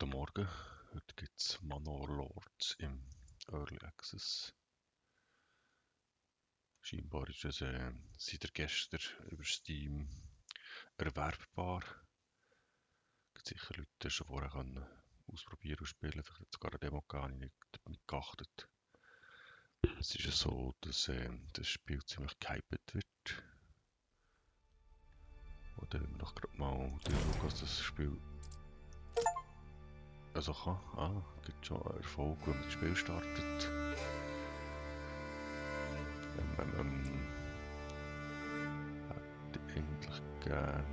Guten Morgen, heute gibt es Manor Lords im Early Access. Scheinbar ist es seit gestern über Steam erwerbbar. Es gibt sicher Leute, die schon vorher können ausprobieren und spielen. Vielleicht hat es sogar eine Demo gegeben, habe ich nicht damit geachtet. Es ist ja so, dass das Spiel ziemlich gehypt wird. Und dann noch gerade mal durchschauen, was das Spiel also kann. Gibt schon Erfolg, wenn man das Spiel startet. Hätte eigentlich gern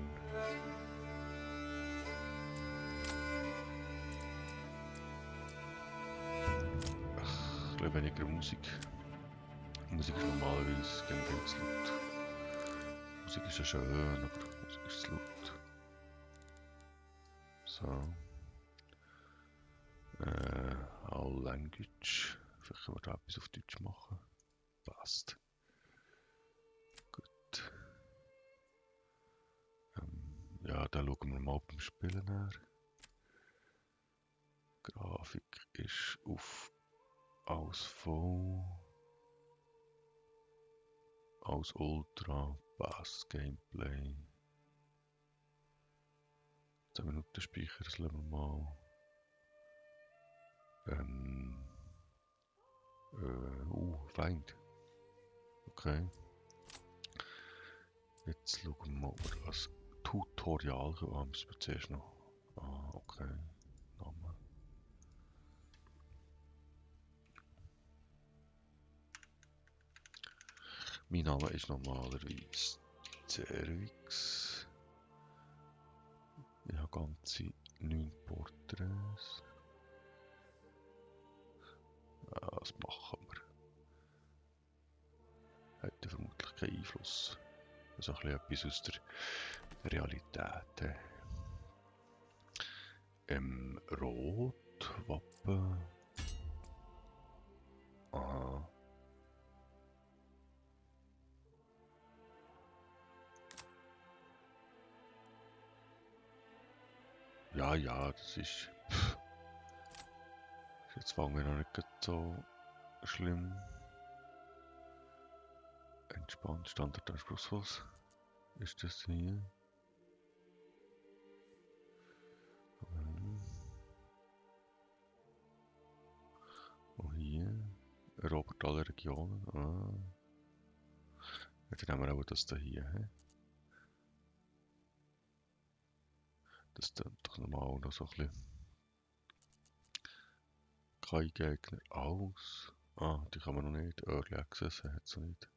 ein bisschen weniger Musik. Musik ist normalerweise gern viel zu laut. Musik ist ja schön, aber Musik ist zu laut. So. All Language. Vielleicht können wir da etwas auf Deutsch machen. Passt. Gut. Ja, dann schauen wir mal beim Spielen her. Grafik ist auf alles voll. Alles Ultra. Passt. Gameplay. 10 Minuten Speicher, das lassen wir mal. Feind. Okay. Jetzt schauen wir mal, ob wir das Tutorial haben. Müssen wir zuerst noch. Okay. Name. Mein Name ist normalerweise Cervix. Ich habe ganze 9 Porträts. Was machen wir? Hätte vermutlich keinen Einfluss. Also ein bisschen etwas aus der Realität. Rot, Wappen. Aha. Ja, das ist. Jetzt fangen wir noch nicht so schlimm. Entspannt, Standard anspruchslos. Ist das hier? Und hier. Erobert alle Regionen. Ja, dann haben wir auch das da hier. Das tut doch normal noch so ein bisschen. Kein Gegner aus. Die kann man noch nicht. Early Access hat es noch nicht.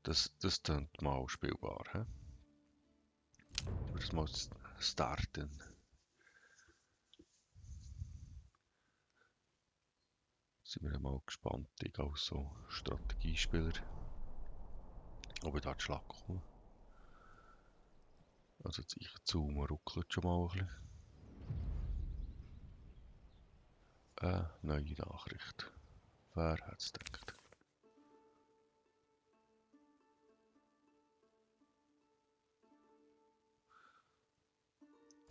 Das klingt mal spielbar. Ich würde es mal starten. Sind wir mal gespannt, ich als so Strategiespieler, ob ich da zu Schlag komme. Also jetzt ich zoome ruckelt schon mal ein bisschen. Neue Nachricht. Wer hat es gedacht?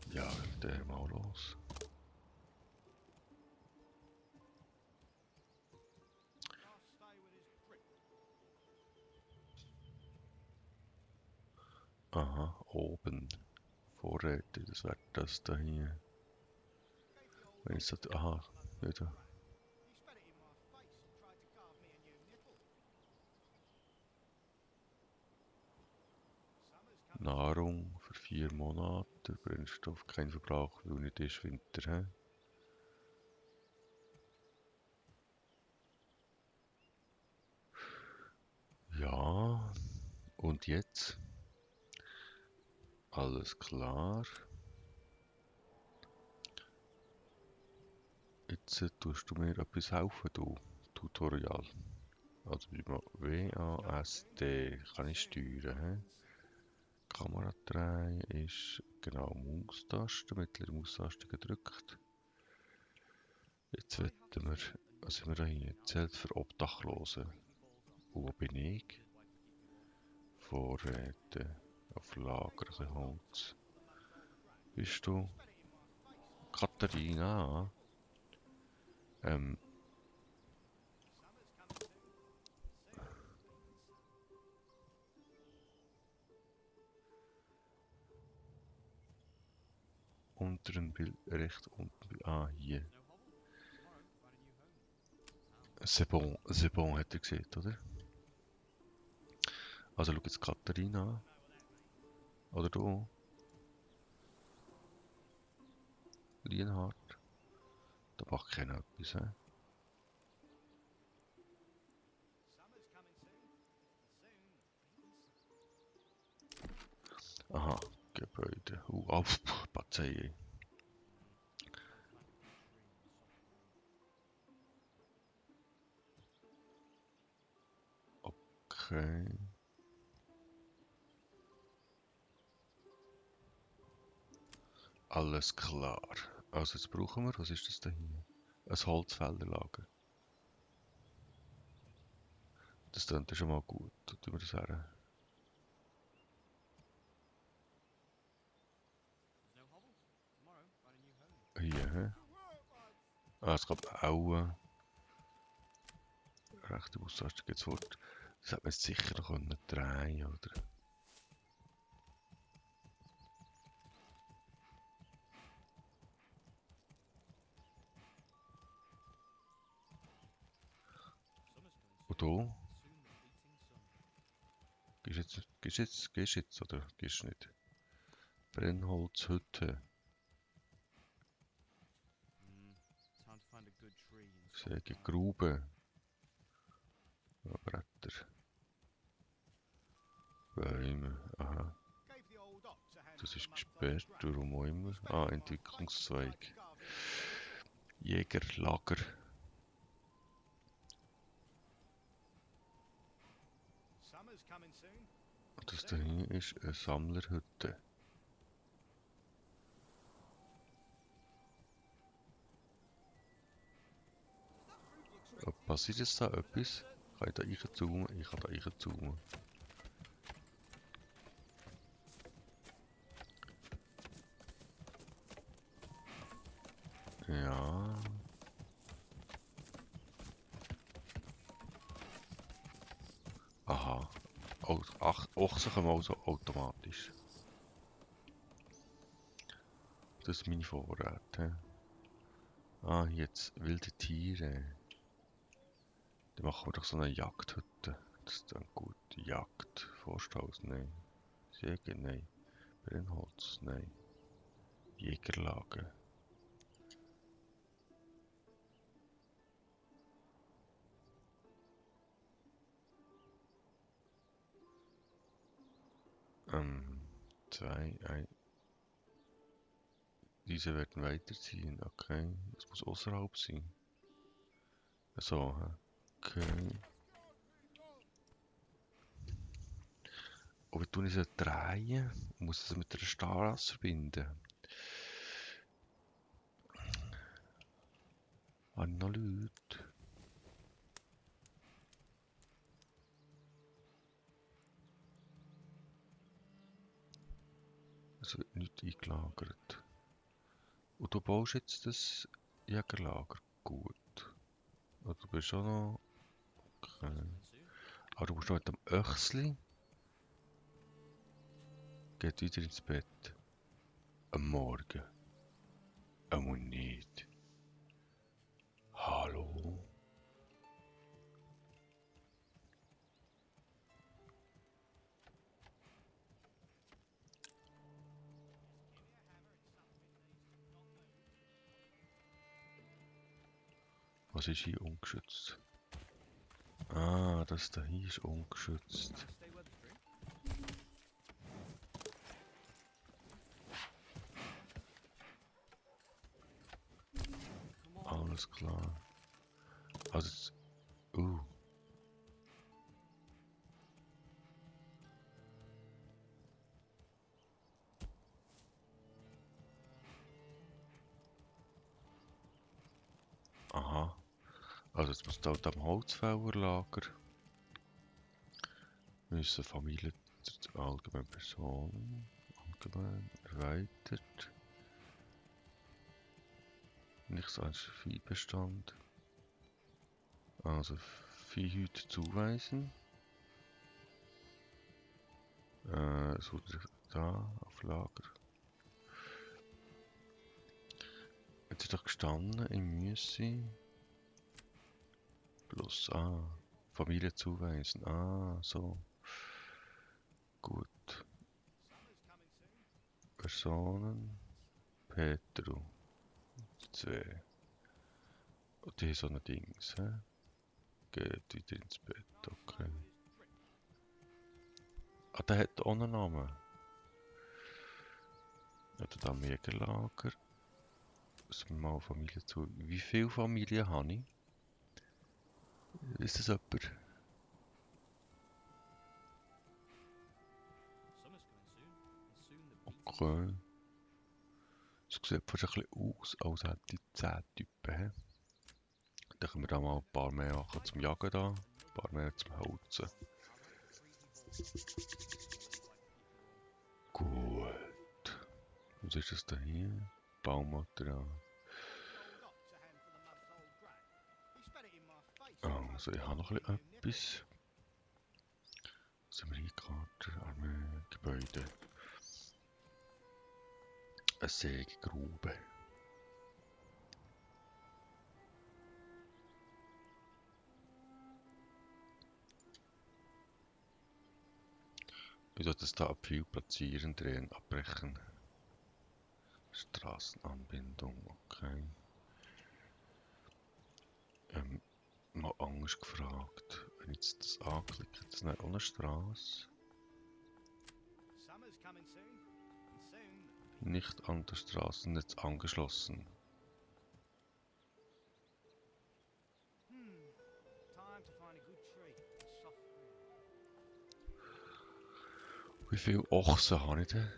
Ja, dann mal los. Aha, oben. Vorräte, das wäre das da hier. Wenn ich so, aha, wieder. Nahrung für 4 Monate, Brennstoff, kein Verbrauch, weil nicht ist Winter. Ja, und jetzt? Alles klar. Jetzt tust du mir etwas helfen, du Tutorial. Also WASD kann ich steuern. Kamera drehen ist genau Maustaste, mittlere Maustaste gedrückt. Jetzt wetten wir, was haben wir da hier? Zelt für Obdachlose. wo bin ich? Vorräte. Auf Lager, ein bisschen Holz. Bist du? Katharina? Unter dem Bild, rechts unten. Ah, hier. C'est bon, hat er gesehen, oder? Also schau jetzt Katharina an. Oder du? Lienhardt. Da macht keiner etwas, hä? Aha, Gebäude. Auf, Partei. Okay. Alles klar. Also jetzt brauchen wir, was ist das denn hier? Ein Holzfällerlager. Das klingt ja schon mal gut. Tun wir das her. Hier, hä? Ah, es gab auch rechte Austaste geht's fort. Das hat man jetzt sicher noch können drehen, oder? Und du? Gehst jetzt oder gehst nicht? Brennholzhütte. Säge Grube. Ja, Bretter. Bäume. Aha. Das ist gesperrt, warum auch immer. Ah, Entwicklungszweig. Jägerlager. Das da hier ist eine Sammlerhütte. Passiert jetzt da etwas? Kann ich da reinzoomen? Ich kann da reinzoomen. Ja. Aha. Ochsen kommen also automatisch. Das ist meine Vorräte. Ah, jetzt wilde Tiere. Dann machen wir doch so eine Jagdhütte. Das ist dann gut. Jagd. Forsthaus? Nein. Säge? Nein. Brennholz? Nein. Jägerlager. Diese werden weiterziehen. Okay. Das muss außerhalb sein. So, okay. Aber wir tun es drehen und muss es mit der Straße verbinden. Habe ich noch Leute? Es wird nichts eingelagert. Und du baust jetzt das Jägerlager gut. Oder du bist auch noch... Okay. Aber du musst noch mit dem Öchsli. Geht wieder ins Bett. Am Morgen. Einmal nicht. Hallo? Was ist hier ungeschützt? Ah, das da hier ist ungeschützt. Alles klar. Also jetzt... Aha. Also jetzt muss da am Holzfällerlager. Müssen Familien allgemein Personen, allgemein erweitert. Nicht so ein Viehbestand. Also Viehhüter zuweisen. Es wurde da auf Lager. Jetzt ist doch gestanden, ich müsse plus Familie zuweisen. So. Gut. Personen. Petru. 2. Und die haben so ein Dings, hä? Geht wieder ins Bett, okay. Der hat auch einen Namen. Oder da Megerlager. Müssen wir mal Familie zu. Wie viele Familien habe ich? Ist das jemand? Okay. Es sieht fast ein bisschen aus, als hätte ich 10 Typen. Dann können wir da mal ein paar mehr machen zum Jagen da. Ein paar mehr zum Holzen. Gut. Was ist das denn hier? Baumaterial. Also ich habe noch etwas. Was haben wir eingekartet? Armee, Gebäude. Eine Sägegrube. Ich sollte das da ab viel platzieren, drehen, abbrechen. Straßenanbindung, okay. Mal anders gefragt. Wenn ich jetzt das anklicke, ist das nicht auch eine Straße? Nicht an das Straßennetz angeschlossen. Wie viele Ochsen habe ich denn?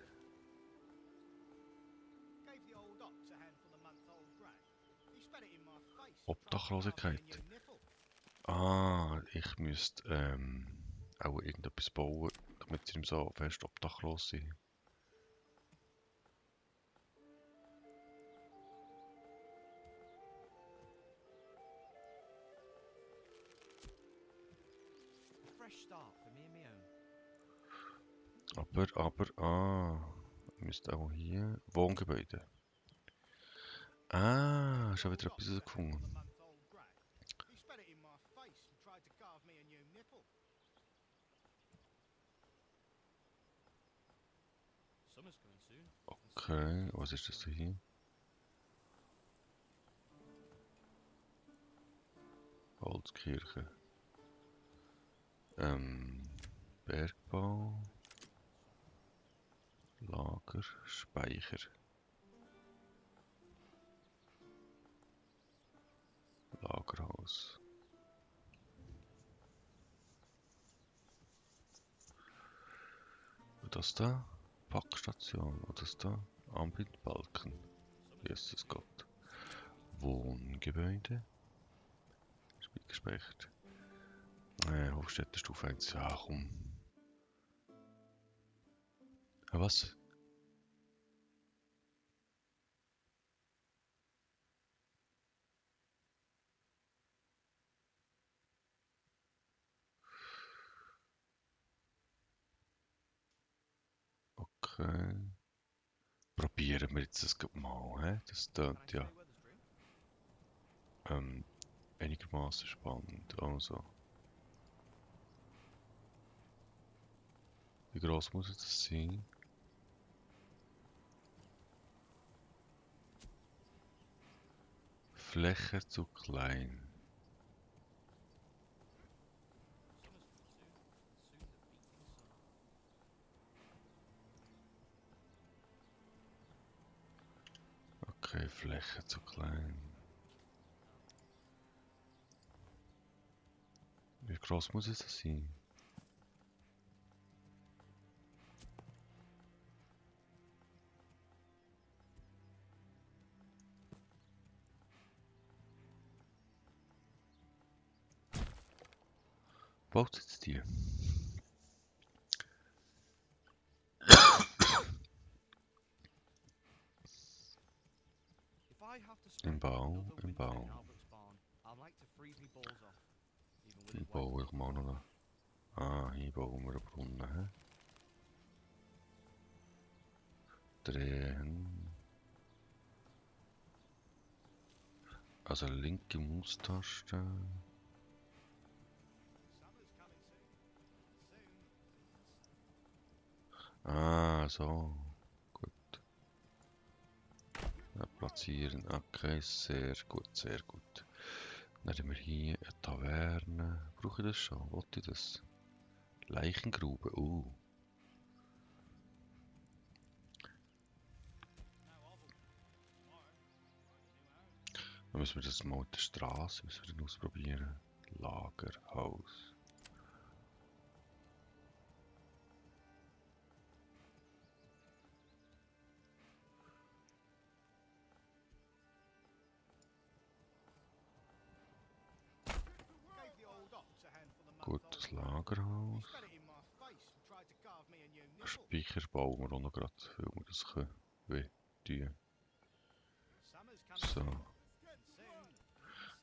Obdachlosigkeit. Ich müsste auch irgendetwas bauen, damit sie ihm so fest obdachlos sind. Ich müsste auch hier Wohngebäude. Schon wieder etwas gefunden. Okay, was ist das hier? Holzkirche. Bergbau. Lager, Speicher. Lagerhaus. Und das da? Packstation. Und das da? Anbindbalken. Jesus Gott. Wohngebäude. Speicher. Hofstädter Stufe 1. Ja, komm. Was? Okay. Probieren wir jetzt das mal, hä? Das tönt ja einigermaßen spannend. Also. Wie groß muss das sein? Fläche zu klein. Okay, Fläche zu klein. Wie groß muss es sein? Baut jetzt die? Im Bau, im Bau. Hier baue ich mal noch. Ah, hier bauen wir einen Brunnen. He? Drehen. Also linke Maustaste. Ah, so. Gut. Ja, platzieren. Okay, sehr gut, sehr gut. Dann haben wir hier eine Taverne. Brauche ich das schon? Wollte ich das? Leichengrube. Dann müssen wir das mal mit der Straße ausprobieren. Lagerhaus. Gut, das Lagerhaus. Speicher bauen wir auch noch gerade, weil wir das können. So.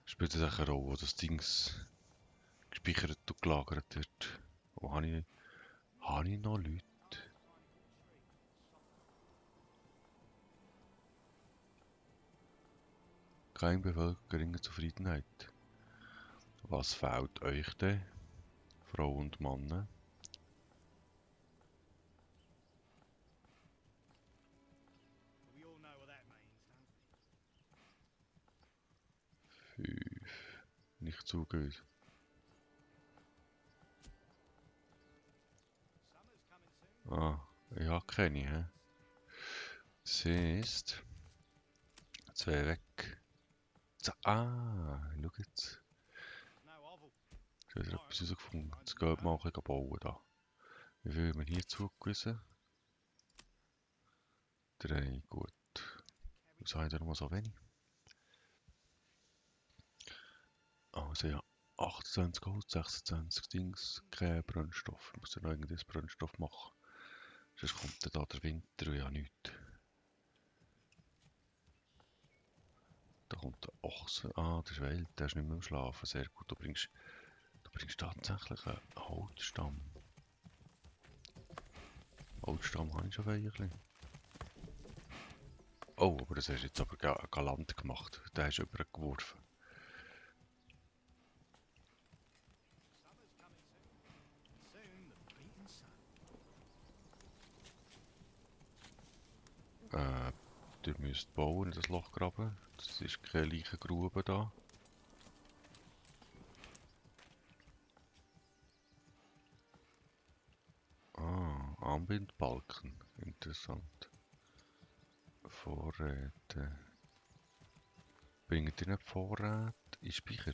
Spielt das auch eine Rolle, wo das Ding gespeichert und gelagert wird? Wo habe ich noch Leute? Keine Bevölkerung, geringe Zufriedenheit. Was fehlt euch denn, Frauen und Männer? Nicht zugewiesen. Ah, ich habe keine, hä? Das ist 2 weg. Schau jetzt. Ich habe etwas herausgefunden. Jetzt gehen wir mal ein bisschen bauen da. Wie viel haben wir hier zugewiesen? 3, gut. Wieso habe ich da nur so wenig? Also ja, 28 Holz, 26 Dings, kein Brennstoff. Ich muss ja noch irgendein Brennstoff machen. Sonst kommt da der Winter und ja nichts. Da kommt der Ochse. Ah, der ist wild, der ist nicht mehr am Schlafen. Sehr gut, du bringst tatsächlich einen Holzstamm. Holzstamm habe ich schon ein. Oh, aber das hast du jetzt aber galant gemacht. Der ist übergeworfen. Ihr müsst bauen, das Loch graben. Das ist keine Leichengrube da. Ah, Anbindbalken. Interessant. Vorräte. Bringt ihr nicht Vorräte in Speicher?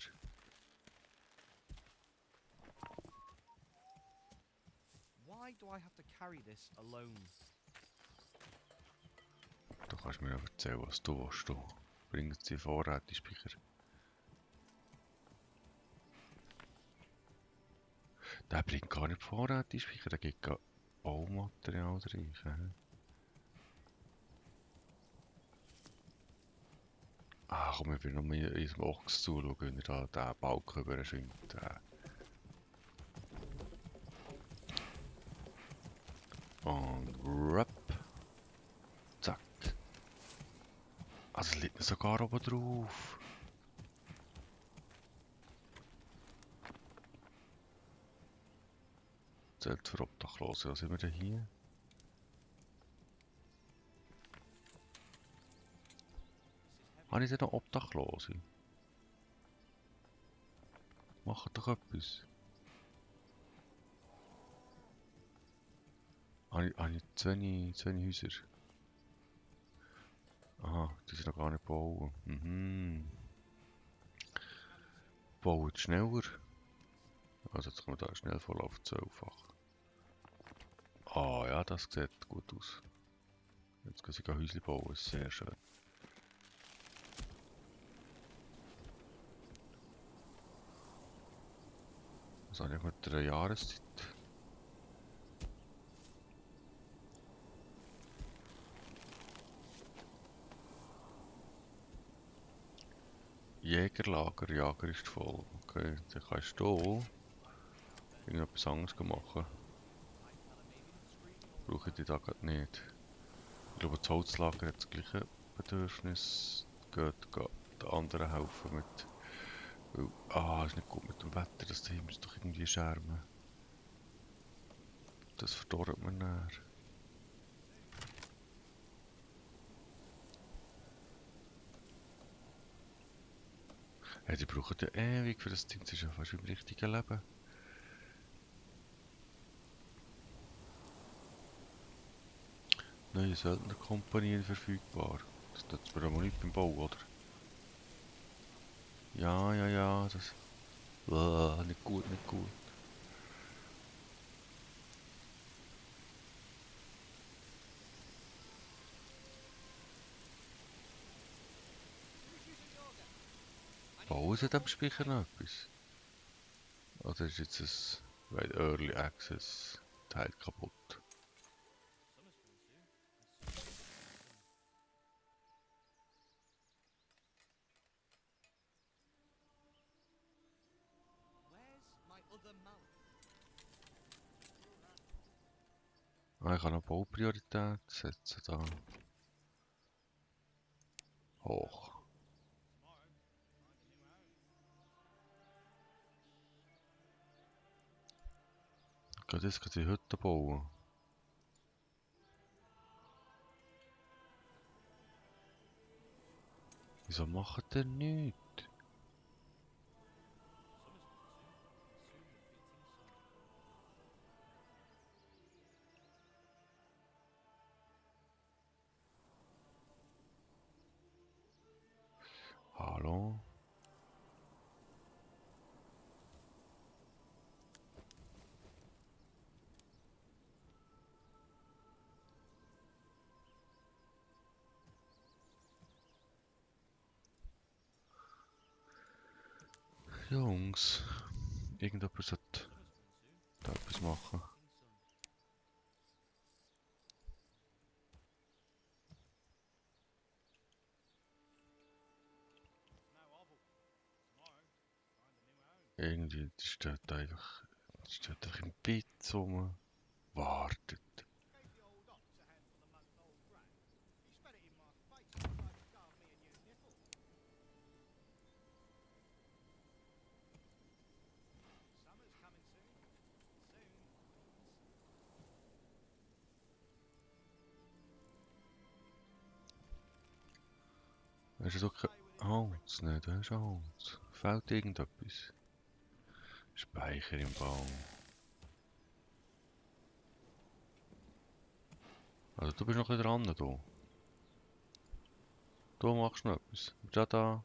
Why do I have to carry this alone? Du kannst mir ja erzählen, was du willst. Bringen sie Vorräte in Speicher? Der bringt gar nicht Vorräte in Speicher, der gibt gar Baumaterial rein. Ah, komm, ich will noch mal in diesem Ochs zuschauen, wenn er da den Balken überschwimmt. Und rup. Zack. Also es liegt mir sogar oben drauf. Zählt für Obdachlose. Was sind wir denn hier? Habe ich denn noch Obdachlose? Macht doch etwas. Habe ich zu wenig Häuser? Aha, die sind noch gar nicht bauen. Baut schneller. Also jetzt kommt da schnell voll auf 12-fach. Ah ja, das sieht gut aus. Jetzt kann ich ein Häuschen bauen, sehr schön. Was habe ich mit der Jahreszeit? Jägerlager, Jager ist voll. Okay, dann kannst du hier irgendetwas anderes machen. Brauche ich die da gerade nicht. Ich glaube, das Holzlager hat das gleiche Bedürfnis. Geht den anderen helfen mit. Weil, ist nicht gut mit dem Wetter, das Team muss doch irgendwie schärmen. Das verdorrt man näher. Ja, die brauchen ja ewig für das Ding, das ist ja fast wie im richtigen Leben. Neue Söldnerkompanien verfügbar. Das tut mir aber nicht beim Bau, oder? Ja, das... nicht gut, nicht gut. Bauen sie dem Speicher noch etwas? Oder ist jetzt ein weit Early Access Teil kaputt? Ich kann noch Baupriorität setzen da. Hoch. Geht jetzt die Hütte bauen? Wieso macht der nichts? Hallo? Jungs, irgendjemand sollte da etwas machen. Irgendwie, die steht einfach im Bett rum. Wartet. Hast du doch kein Holz? Nein, da ist Holz. Fehlt irgendetwas? Speicher im Baum. Also du bist noch ein bisschen dran, du. Du machst noch etwas. Da.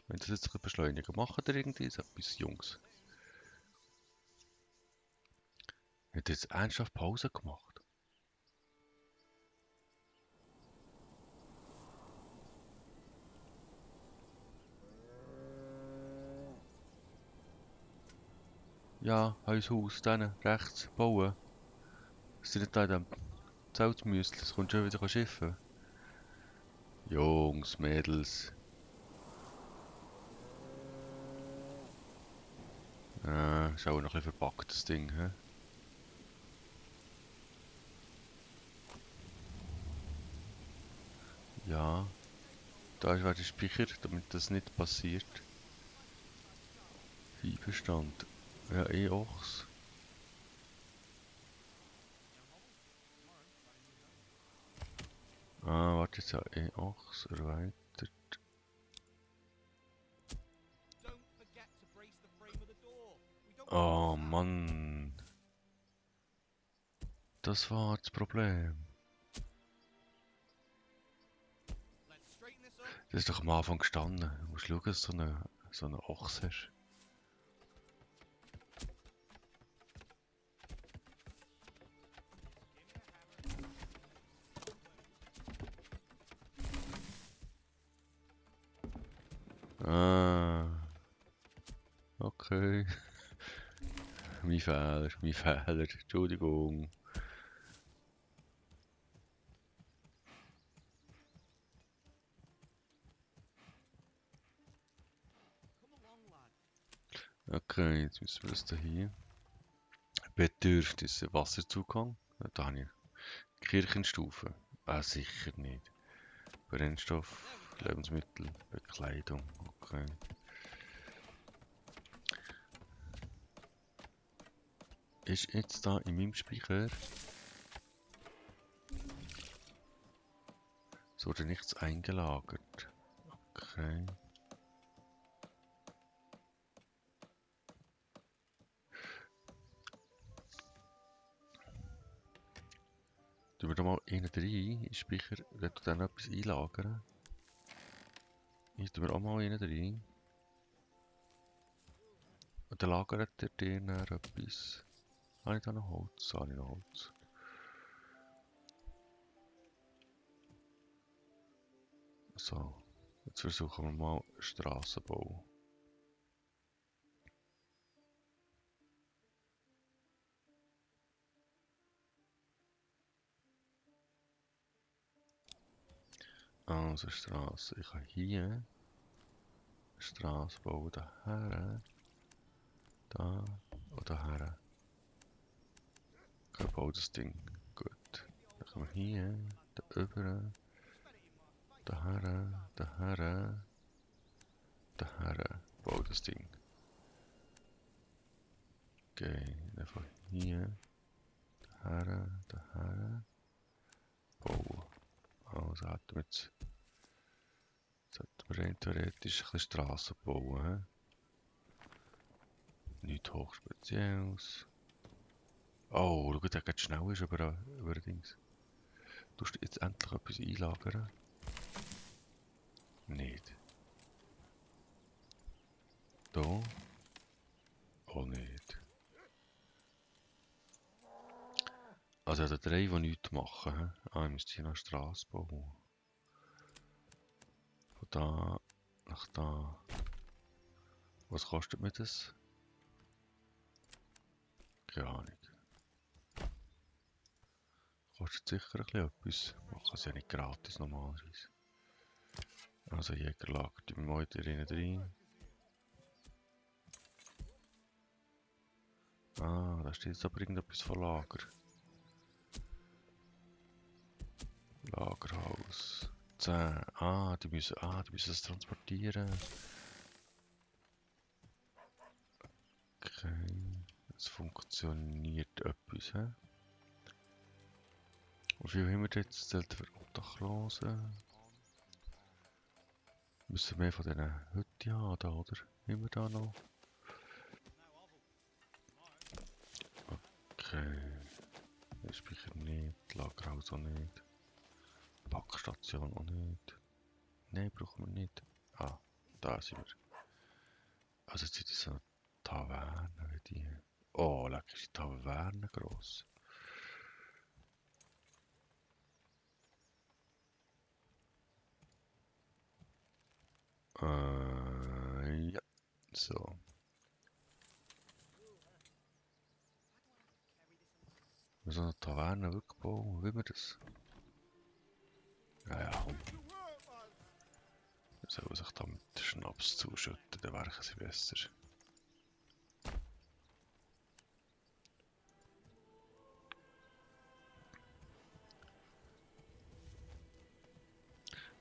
Wenn das jetzt ein bisschen beschleunigen, macht ihr irgendwie etwas, Jungs? Hat ihr jetzt ernsthaft Pause gemacht? Ja, Haus, dann rechts, bauen. Es sind nicht da in dem Zeltmüsli, es kommt schon wieder schiffen. Jungs, Mädels. Ist auch noch ein bisschen verpackt, das Ding, hä? Ja, da wäre der Speicher, damit das nicht passiert. Einverstand. Ja, ochs. Warte jetzt, ja, ochs erweitert. Oh Mann. Das war das Problem. Das ist doch am Anfang gestanden. Du musst schauen, dass du so eine Ochs hast. Okay. Mein Fehler. Entschuldigung. Okay, jetzt müssen wir das hier. Bedürfnisse, Wasserzugang. Da habe ich Kirchenstufe. Sicher nicht. Brennstoff, Lebensmittel, Bekleidung. Okay. Ist jetzt da in meinem Speicher so oder nichts eingelagert? Okay. Tun wir da mal innen rein, in den Speicher, wenn du dann etwas einlagern. Hier tun wir auch mal innen rein. Und dann lagert er dir dann etwas. Habe ich da noch Holz? Habe ich noch Holz? So, jetzt versuchen wir mal Strassenbau. Also Straße. Ich kann hier eine Straße bauen, daher, da und daher. Ich baue das Ding. Gut. Dann können wir hier, da über, daher, daher, daher. Baue das Ding. Okay, dann von hier, daher, daher. Bauen. Also hätten wir jetzt sollten wir rein theoretisch ein bisschen Strassen bauen. Nichts hochspezielles. Oh, schau, der geht schnell ist über Dings. Tust du jetzt endlich etwas einlagern? Nicht. Da? Auch nicht. Also ich habe drei, die nichts machen. Ich müsste hier noch eine Straße bauen. Von da nach da. Was kostet mir das? Keine Ahnung. Kostet sicher ein bisschen etwas. Man kann es ja nicht gratis normalerweise. Also Jägerlager, die wir mal rein. Da steht jetzt aber irgendetwas von Lager. Lagerhaus. 10. Die müssen es transportieren. Okay. Es funktioniert etwas, hä? Wie viel haben wir jetzt? Zählt für Obdachlosen? Müssen wir von diesen Hütten haben, da, oder? Haben wir da noch? Okay. Den Speicher nicht, Lagerhaus auch nicht. Packstation auch nicht. Nein, brauchen wir nicht. Da sind wir. Also jetzt sind das so eine Taverne, wie die. Oh, lecker, ist die Taverne gross. Ja. So. Wir sollen eine Taverne wirklich bauen. Wie wir das? Ja, komm. Wir sollen sich da mit Schnaps zuschütten, dann wäre sie besser.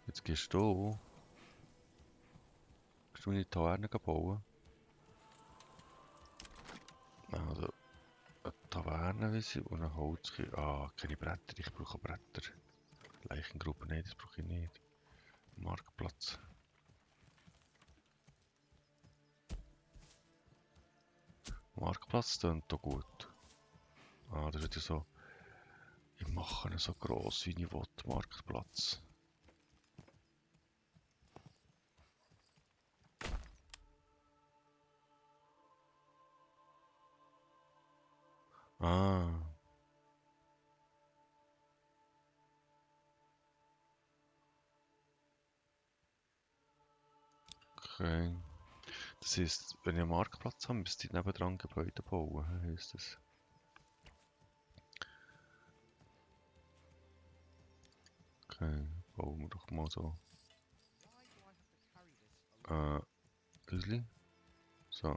Jetzt gehst du in die Taverne bauen. Also, eine Taverne, wie sie, und ein Holz. Keine Bretter, ich brauche Bretter. Leichengruppe, nein, das brauche ich nicht. Marktplatz. Marktplatz klingt da gut. Das ist ja so. Ich mache ihn so gross wie ich will, Marktplatz. Okay. Das heisst, wenn ich einen Marktplatz habe, müsste ich nebendran Gebäude bauen, heisst das. Okay, bauen wir doch mal so. Häusli. So.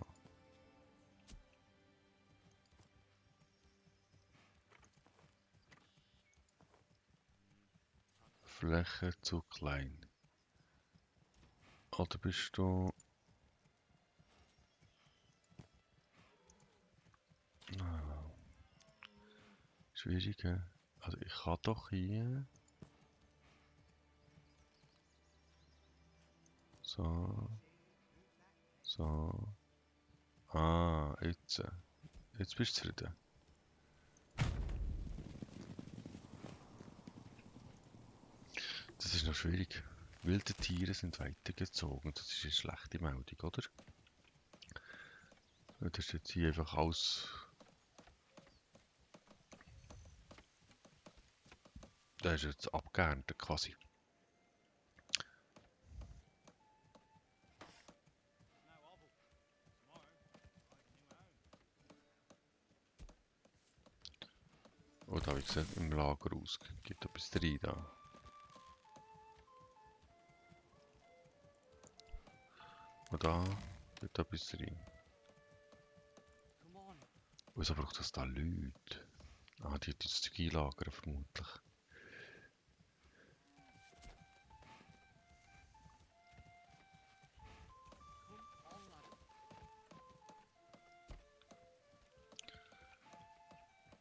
Fläche zu klein. Oder bist du... Ah, schwierig, hä? Also ich kann doch hier... So... So... Ah, jetzt. Jetzt bist du zufrieden. Das ist noch schwierig. Wilde Tiere sind weitergezogen. Das ist eine schlechte Meldung, oder? Das ist jetzt hier einfach alles... Das ist jetzt abgeerntet quasi. Oh, da habe ich gesehen, im Lager aus. Gibt etwas drin da. Und da gibt etwas drin. Wieso braucht das da Leute? Ah, die das Zeug einlagern vermutlich.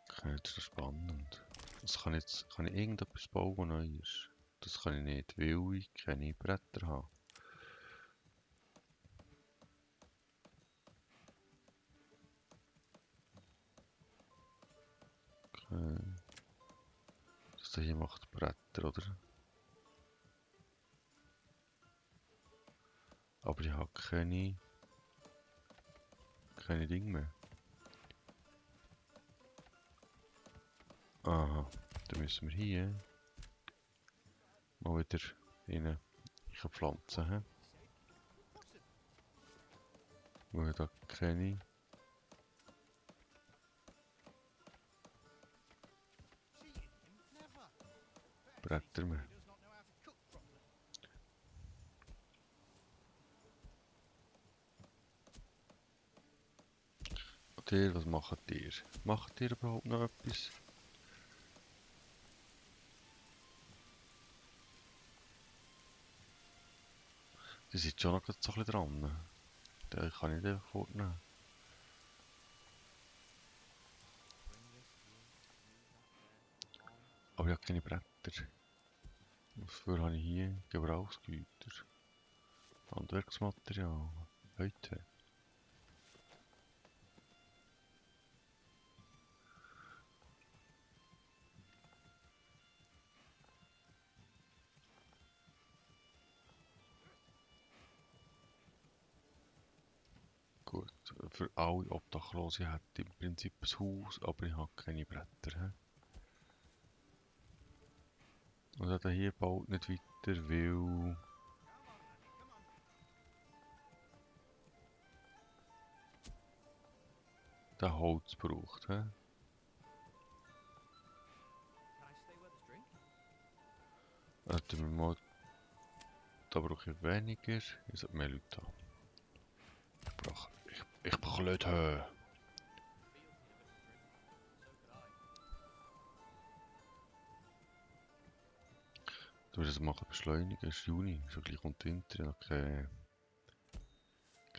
Okay, das ist spannend. Das kann jetzt, kann ich irgendetwas bauen, was neu ist? Das kann ich nicht, weil ich keine Bretter habe. Okay. Das hier macht Bretter, oder? Aber ich habe keine Dinge mehr. Aha, dann müssen wir hier mal wieder rein. Ich kann pflanzen, hä? Weil da keine Bretter mehr. Und ihr, was macht ihr? Macht ihr überhaupt noch etwas? Die sind schon noch so ein bisschen dran. Den kann ich einfach fortnehmen. Aber ich habe keine Bretter. Dafür habe ich hier Gebrauchsgüter. Handwerksmaterial. Heute. Gut, für alle Obdachlose hätte ich im Prinzip ein Haus, aber ich habe keine Bretter. He? Und dann hier baut nicht weiter, weil der Holz braucht. He? Hätten wir mal, da brauche ich weniger, ich sollte mehr Leute haben. Ich brauche Leute. Du musst das machen beschleunigen, es ist Juni, schon gleich kommt Winter, noch kein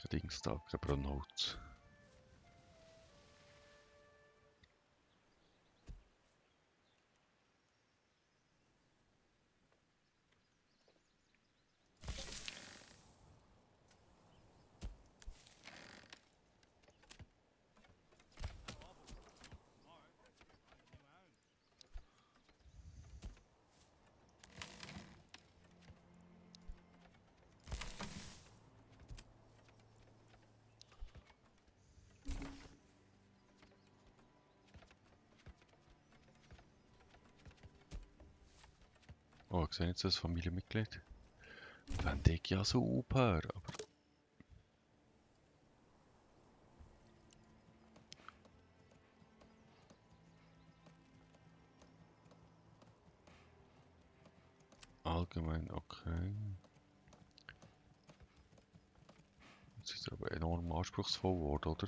Dings da, kein Brennholz. Oh, ich sehe jetzt das Familienmitglied. Fände ich ja super, aber... Allgemein okay. Jetzt ist er aber enorm anspruchsvoll geworden, oder?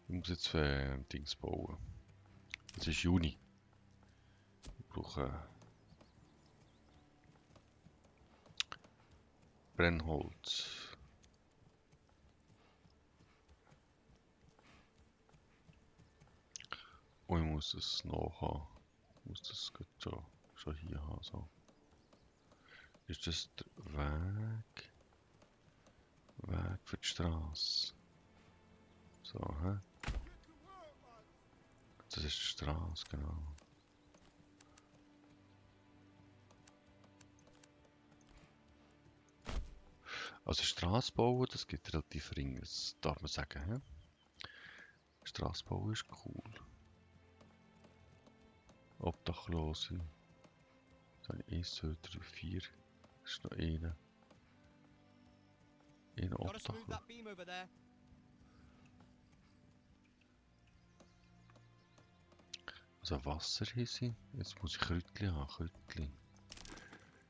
Ich muss jetzt Dings bauen. Es ist Juni. Ich brauche Brennholz. Und ich muss es nachhaben. Ich muss das gut schon hier haben. So. Ist das der Weg? Weg für die Straße. So, hä? Das ist die Straße, genau. Also Straße bauen, das geht relativ ring, das darf man sagen, hä? Straße bauen ist cool. Obdachlose. Dann 1, 2, 3, 4. Das ist noch einer. Einer Gotta smooth Obdachloser. that beam over there. Also Wasser hier sind. Jetzt muss ich Kräutchen haben, Kräutchen.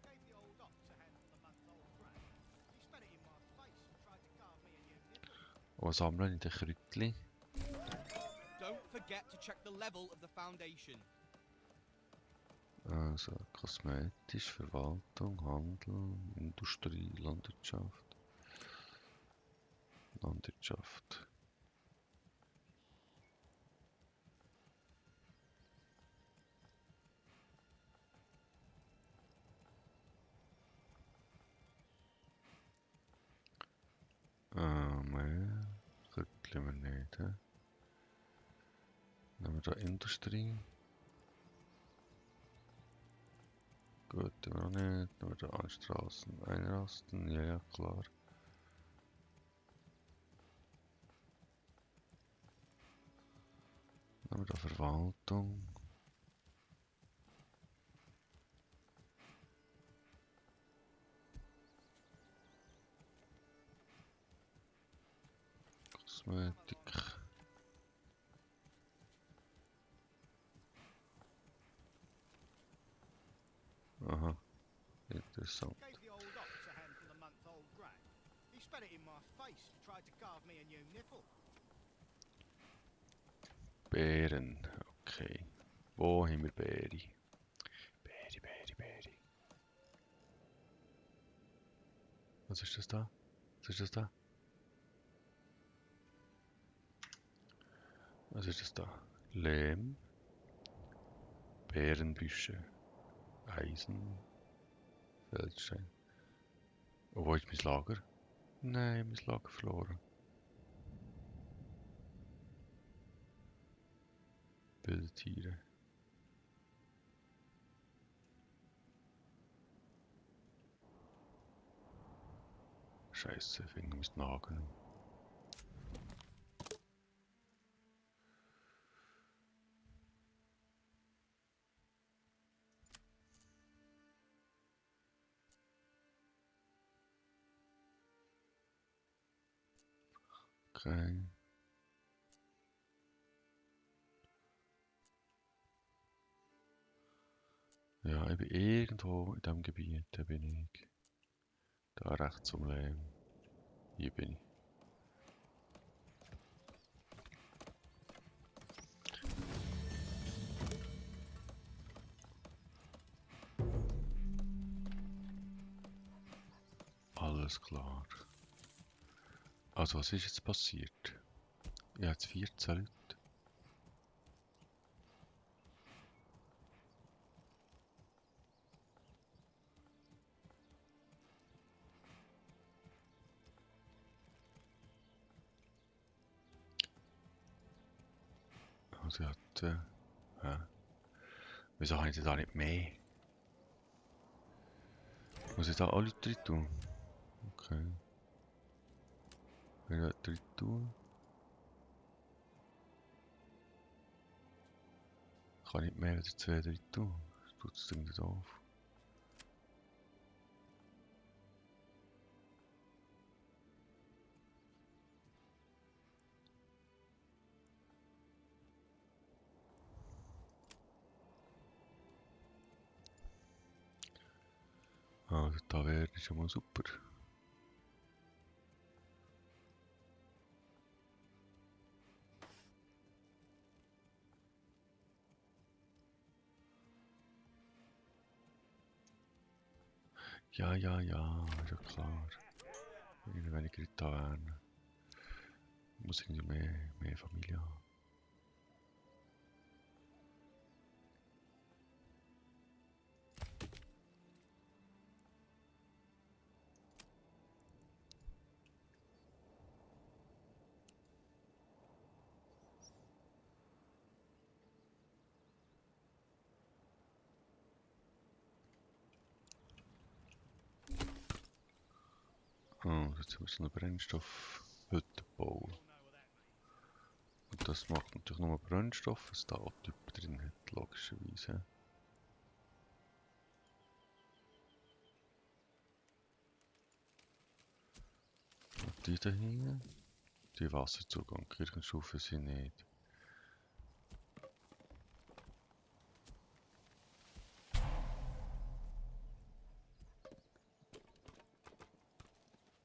Gave the old ox a handful of month-old grain. He spat it in my face and tried to carve me a new nipple. Und was haben wir in den Kräutchen? Don't forget to check the level of the foundation. Also kosmetisch, Verwaltung, Handel, Industrie, Landwirtschaft. Landwirtschaft. Kräutchen wir nicht. He? Nehmen wir da Industrie. Gut, nehmen wir auch nicht. Nehmen wir da Anstraßen, einrasten. Ja, ja, klar. Nehmen wir da Verwaltung. Kosmetik. Aha, interessant. Gave the old ox a handful of month-old grain. He spat it in my face and tried to carve me a new nipple. Beeren, okay. Wo haben wir Beere? Beere, Beere, Beere. Was ist das da? Was ist das da? Was ist das da? Lehm. Beerenbüsche. Eisen. Feldstein. Oh, wo ist mein Lager? Nein, mein Lager verloren. Wilde Tiere. Scheiße, ich finde mein Lager nicht. Okay. Ja, ich bin irgendwo in diesem Gebiet, da bin ich. Da rechts zum Lehm. Hier bin ich. Alles klar. Also was ist jetzt passiert? Ich habe jetzt 14 Leute. Also ich hatte... Wieso habe ich denn da nicht mehr? Muss ich da alle drin tun? Okay. Wenn ich da drin tue... Kann ich nicht mehr als 2 drin tun. Das tut das Ding nicht auf. Also da wäre schon mal super. Ja, ja, ja, ist ja klar. Irgendwie weniger in die Taverne. Muss irgendwie mehr Familie haben. Oh, jetzt müssen wir eine Brennstoffhütte bauen. Und das macht natürlich nur Brennstoff, was da auch Typen drin hat, logischerweise. Und die da hinten, die Wasserzugang, Kirchenstufe sind nicht.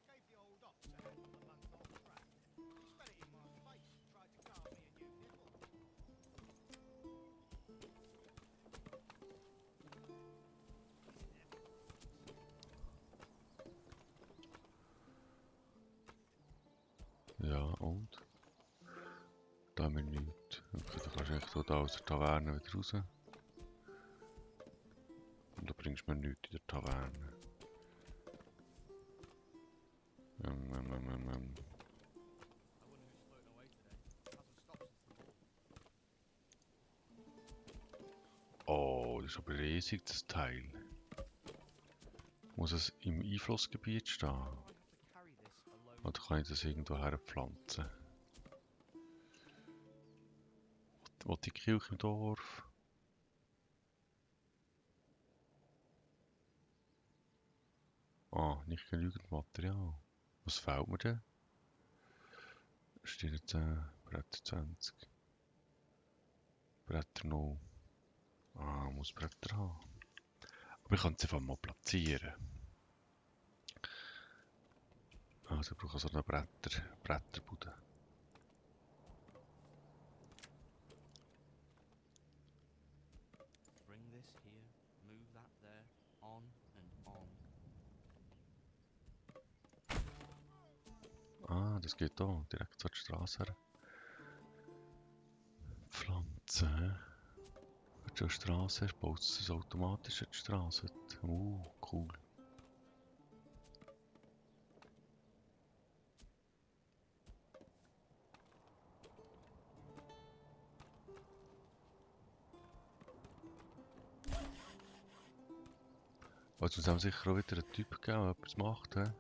Gave the old ox a hand on the month old track. She spat it in my face and tried to carve me a new nipple. Ja, und? Da haben wir nichts. Okay, da kannst du echt auch da aus der Taverne wieder raus. Und da bringst du mir nichts in der Taverne. I wonder who's floating away today. Hasn't stopped since the war. Oh, das ist aber riesig, das Teil. Muss es im Einflussgebiet stehen? Why do I have to carry this alone? Oder kann ich das irgendwo herpflanzen? Wo die Kirche im Dorf? Ah, nicht genügend Material. Was fehlt mir denn? Steht 10, Bretter 20. Bretter 0. Ah, muss Bretter haben. Aber ich kann es einfach mal platzieren. Also ich brauche so eine Bretterbude. Bring this here, move that there, on and on. Ah, das geht da, direkt zur Straße her. Pflanzen, hä? Wenn du eine Straße hast, baut es automatisch an die Straße. Cool. Also es muss sicher auch wieder einen Typ geben, der etwas macht, hä?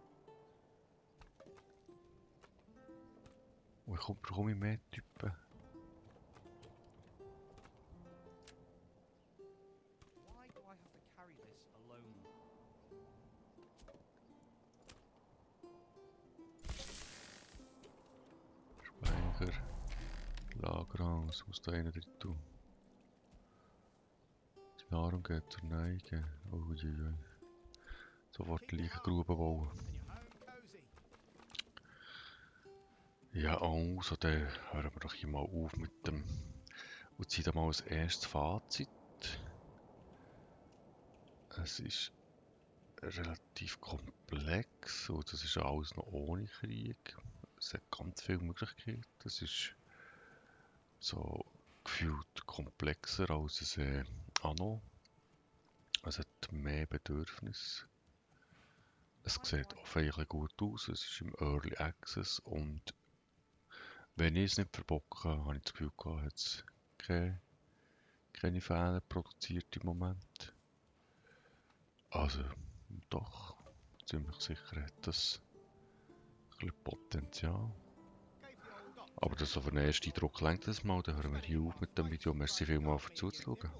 Und ich bekomme mehr Typen. Why do I have to carry this alone? Speicher, Lagerhaus, muss da einer drin tun. Die Nahrung geht zur Neige. Uiuiui. Sofort die Leichengrube bauen. And you're home cozy. Ja, also dann hören wir doch hier mal auf mit dem und ziehen da mal als erstes Fazit. Es ist relativ komplex und das ist alles noch ohne Krieg. Es hat ganz viele Möglichkeiten. Es ist so gefühlt komplexer als ein Anno. Es hat mehr Bedürfnisse. Es sieht auch eigentlich gut aus. Es ist im Early Access und wenn ich es nicht verbocke, habe ich das Gefühl gehabt, hat es keine Fehler produziert im Moment. Also doch, ziemlich sicher hat das ein bisschen Potenzial. Gave the old ox Aber das auf den ersten Eindruck reicht das mal. Dann hören wir hier auf mit dem Video. Merci vielmals für zuzuschauen.